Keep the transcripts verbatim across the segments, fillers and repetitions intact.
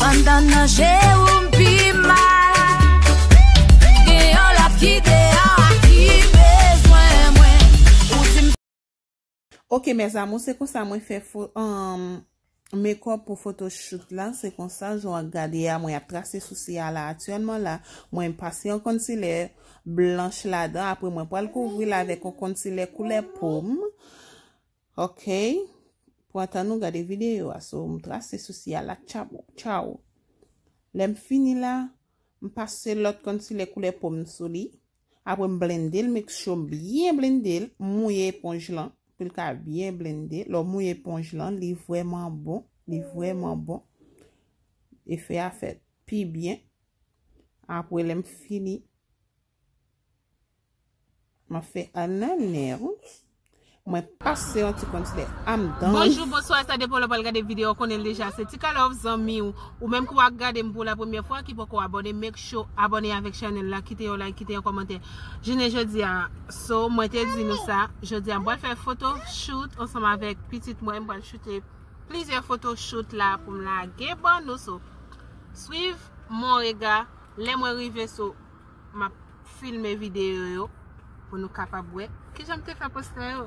Anndan nan je ou m pi mal. Gen yon lòt ki deyò a ki bezwen mwen. Ou di m Ok, mes amours, se konsa mwen fè fo, um, makeup pou photoshoot la. Se konsa, jan w ap gade a, mwen ap trase sousi a la aktyèlman la. Mwen pase yon concealer blanch ladan, apre mwen pral kouvri l avèk yon concealer koulè pòm. Ok. Pran tan nou gade videyo a. So, m trase sousi a la. Tchaw, tchaw. Lè m fini la, m pase lòt concealer koulè pòm sou li. Apre m blende l, make sure m byen blende l, m mouye eponj lan, pou l ka byen blende. Lè w mouye eponj lan, li vrèman bon, li vrèman bon. Efè a fèt pi byen. Apre lè m fini, m ap fè annanè. Mwen pase yon ti concealer anndan. Bonjou, bonswa, sa depann lè w pral gade videyo, w konnen l deja. Se Tika Love, zanmi w. Ou menm ki w ap gade m pou la premyè fwa, ki poko abòne, make sure abòne avèk chanèl la, kite yon like, kite yon kòmantè. Jounen jodi a, so, mwen te di nou sa, jodi a, m pral fè photoshoot ansanm avèk pitit mwen, m pral choute plizyè photoshoot la pou m lage ban nou, so, swiv mon rega, lè mwen rive, so, m ap filme videyo yo pou nou kapab wè kijan m te fè postè yo.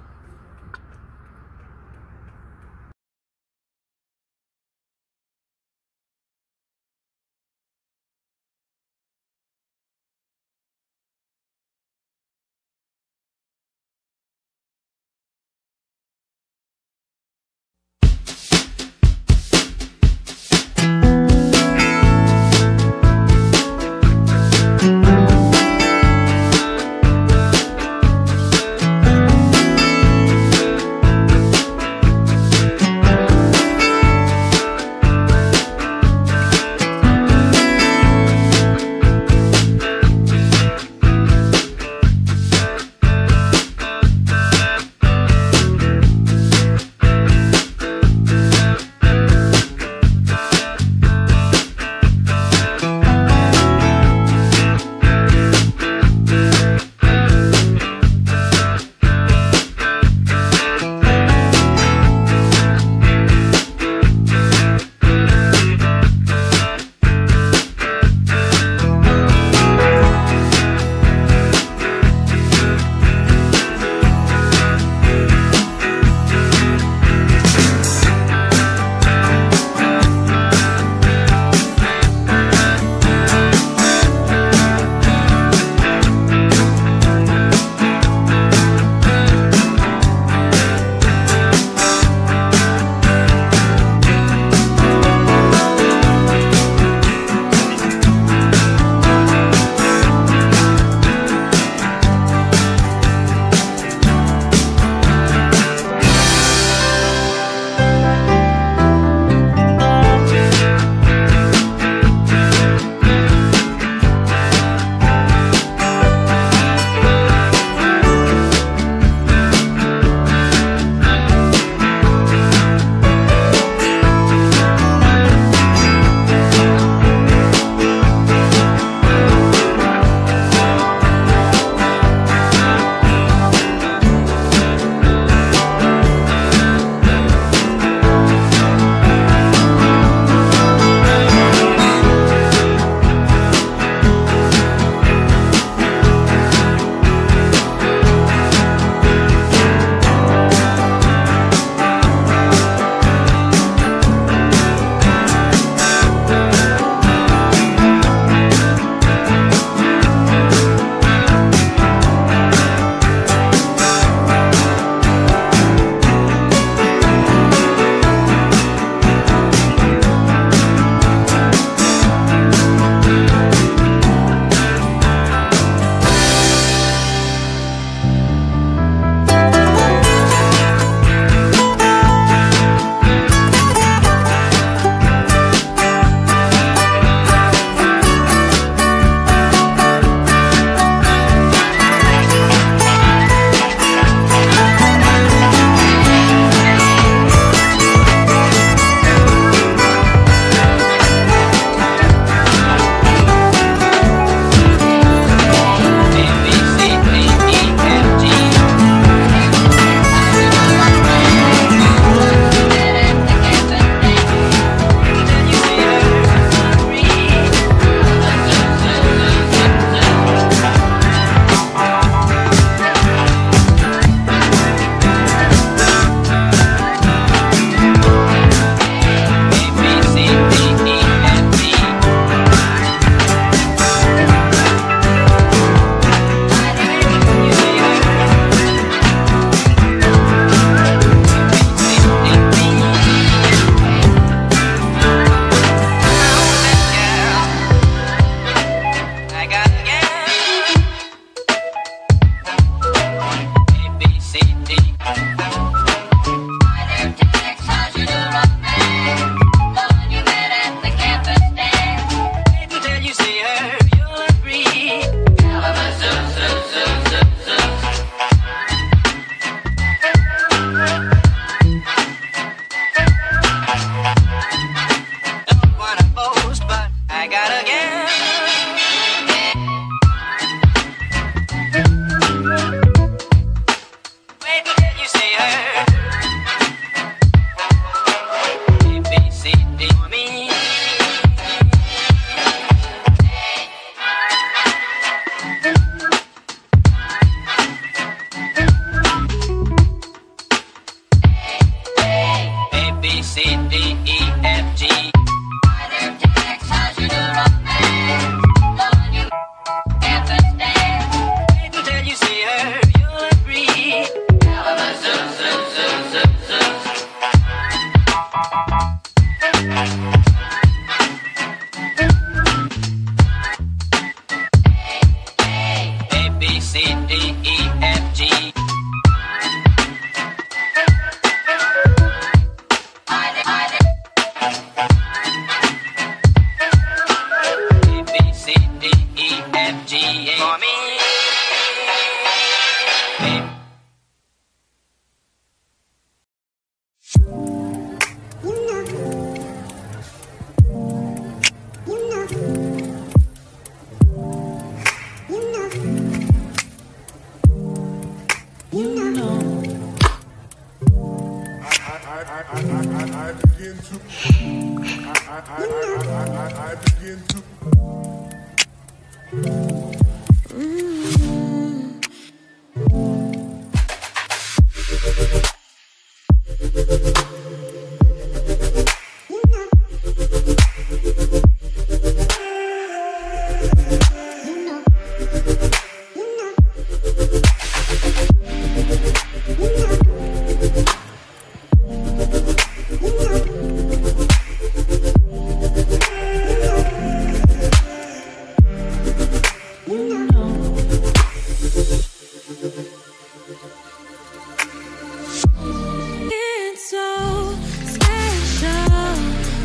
It's so special,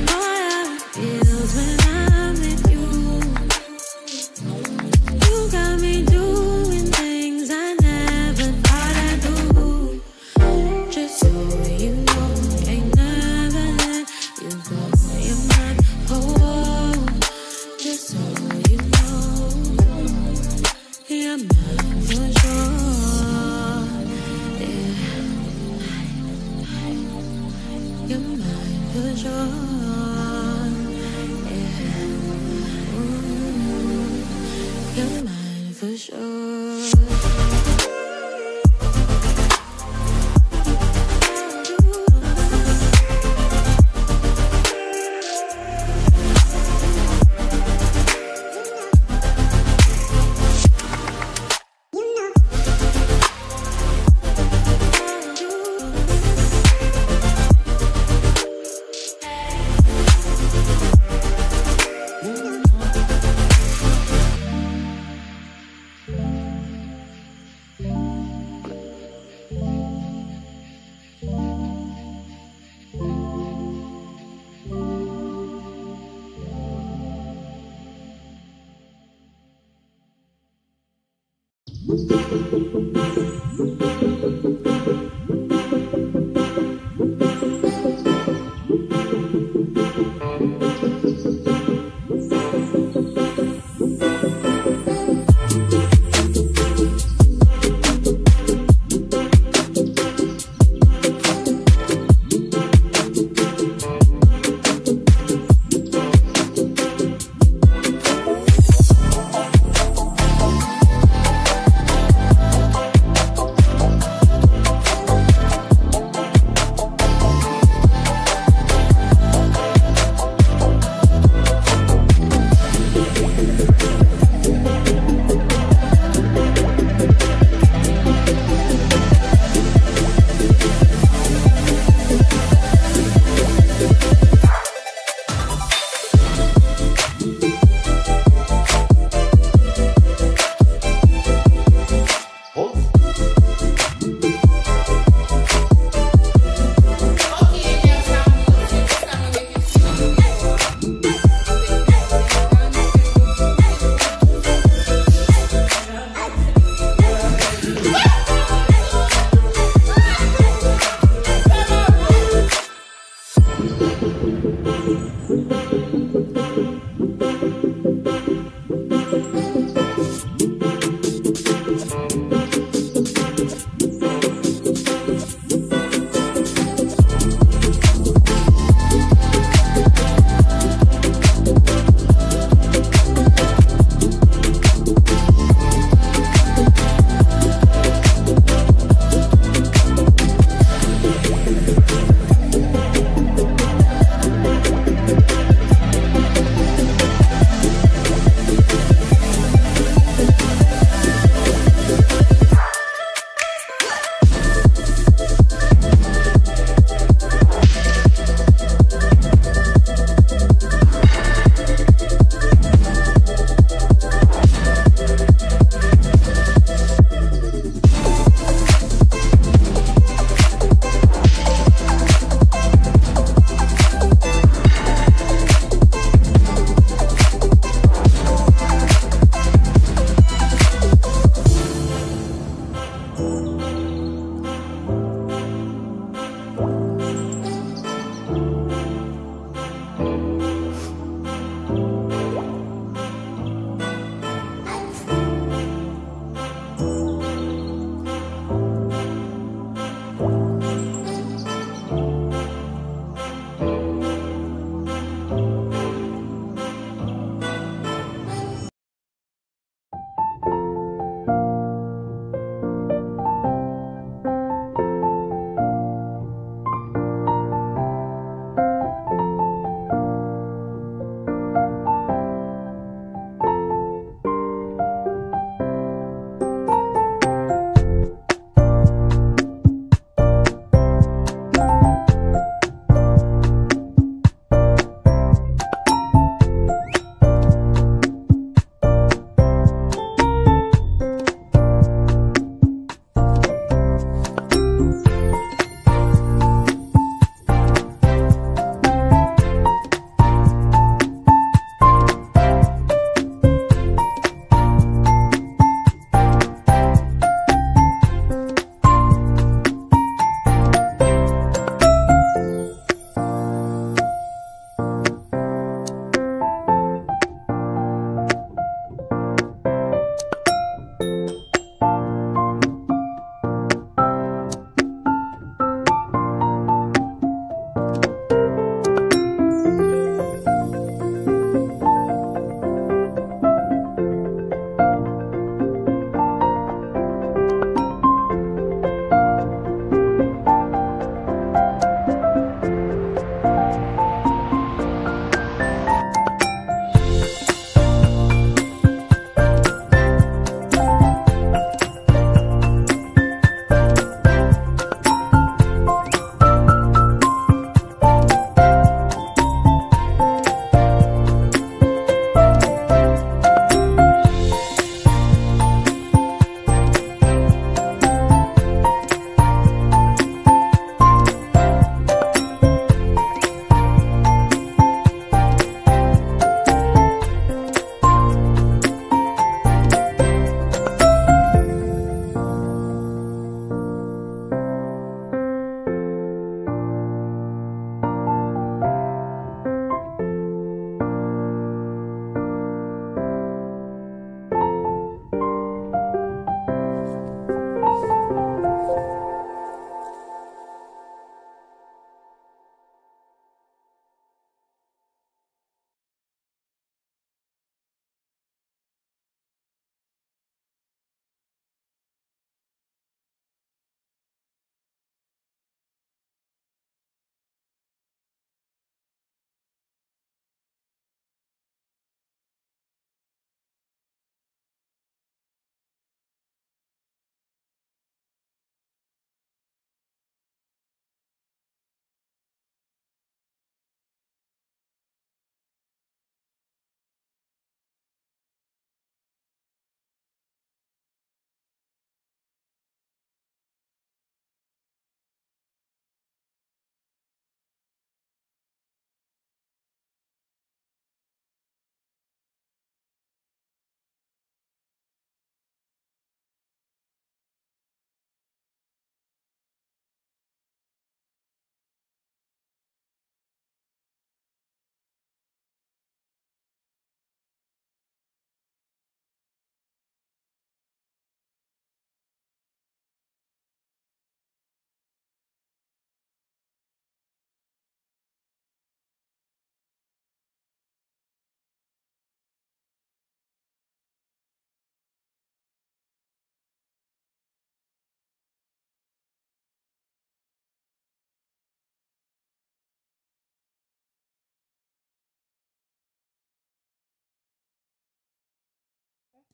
boy, how it feels when I'm with you. You got me doing things I never thought I'd do. Just so you know, ain't never let you go. You're mine, oh, oh, just so you know. You're mine for sure. Yeah. You're mine for sure. Yeah. Ooh, you're mine for sure.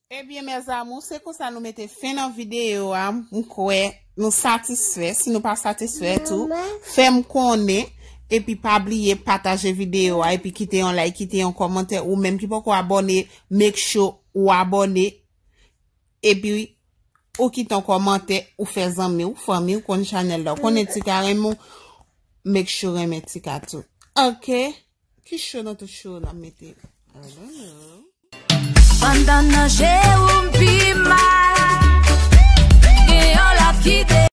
Ebyen, mes amours, se konsa nou mete fen nan videyo a. M kwè nou satisfè. Si nou pa satisfè tou, fè m konnen. Epi pa bliye pataje videyo a, epi kite yon like, kite yon kòmantè. Ou menm ki poko abòne, make sure ou abòne. Epi ou kite yon kòmantè, ou fè zanmi ou, fanmi ou konn chanèl la. Ou konnen Tika renmen w, make sure renmen Tika tou. Ok? Ki show nan tout show la mete? I don't know. Pandan nan je